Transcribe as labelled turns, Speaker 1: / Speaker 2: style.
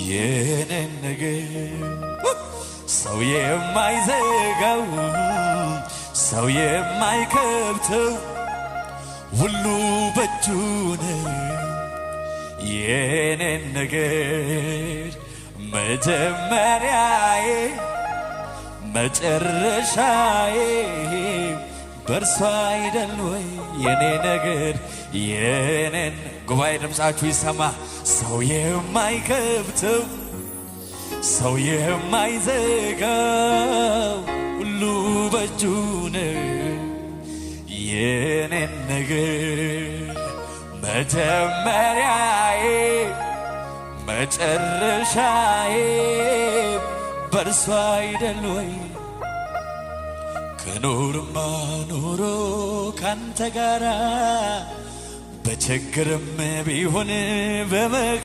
Speaker 1: የኔን ነገር ሰው የማይዘጋው፣ ሰው የማይከብተው፣ ሁሉ በእጁ ነው። የኔን ነገር መጀመሪያዬ መጨረሻዬ በእርሷ አይደል ወይ? የኔ ነገር የኔን ጉባኤ ድምፃችሁ ይሰማ። ሰው የማይከብተው፣ ሰው የማይዘጋው፣ ሁሉ በእጁ ነው። የኔን ነገር መጀመሪያዬ መጨረሻዬ በእርሷ አይደል ወይ? ከኖርማ ኖሮ ካንተ ጋራ በችግርም ቢሆን በመከራ